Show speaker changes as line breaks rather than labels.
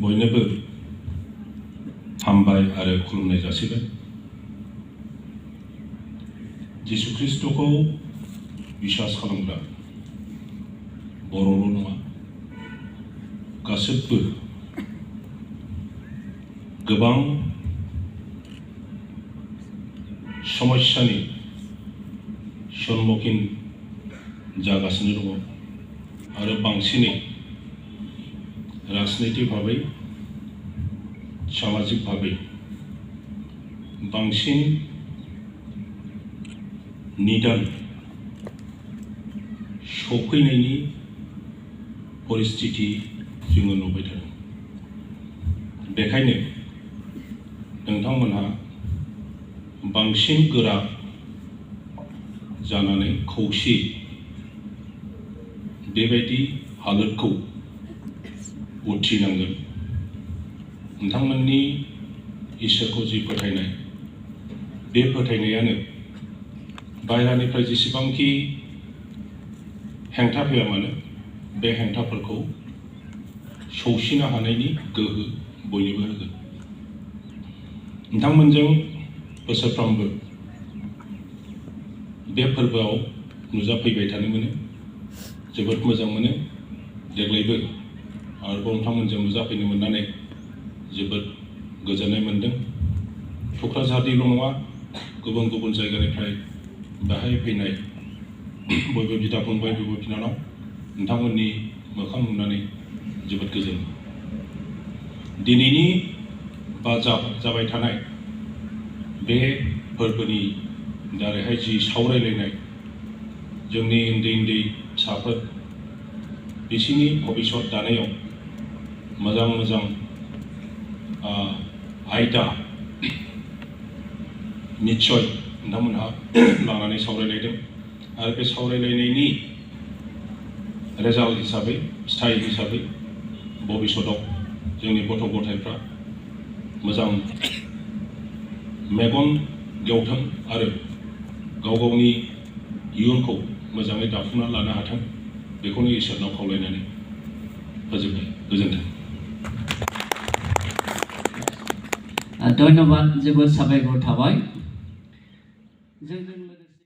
बयनोबो हामबाय आरो खुलुमनाय जासिबाय। जिसु ख्रिस्टखौ बिश्वास खालामग्रा बर'ल' नङा, गासैबो गोबां समस्यानि सम्मुखीन जागासिनो दङ आरो बांसिनै राजनैतिक भाबै, सामाजिक भाबै बांसिन निदान सफैनायनि परिस्थिति जोङो नुबाय थादों। बेखायनो नोंथांमोनहा बांसिन गोरा जानानै खौसे बेबायदि हालोदखौ उथ्रिनांगोन। नोंथांमोननि इसोरखौ जि फोथायनाय, बे फोथायनायानो बायह्रानिफ्राय जेसेबांखि हेंथा फैया मानो बे हेंथाफोरखौ सौसिनो हानायनि गोहो बयनोबो होगोन। नोंथांमोनजों बोसोरफ्रोमबो बे फोरबोआव नुजाफैबाय थानो मोनो, जोबोद मोजां मोनो। देग्लायबो आरोबाव नोंथांमोनजों नुजाफैनो मोननानै जोबोद गोजोननाय मोनदों। क'क्राझारनिल' नङा, गुबुन गुबुन जायगानिफ्राय बाहाय फैनाय बयबो बिदा फंबाय, बिब' बिनानाव, नोंथांमोननि मोखां नुनानै जोबोद गोजोनो। दिनैनि बा जाबाय थानाय बे फोरबोनि दारैहाय जि सावरायलायनाय, जोंनि उन्दै उन्दै फिसाफोर बिसोरनि भबिष्यत दानायाव मोजां मोजां आयदा निस्सय नोंथांमोनहा लानानै सावरायलायदों आरो बे सावरायलायनायनि रेजाल्ट हिसाबै, फिथाइ हिसाबै भबिष्यतआव जोंनि गथ' गथायफ्रा मोजां मेगन गेवथों आरो गाव गावनि इयुनखौ मोजाङै दाफुंना लानो हाथों, बेखौनो इसोरनाव खावलायनानै फोजोबबाय। गोजोन्थों।
धन्यबाद, जोबोद साबायखर थाबाय।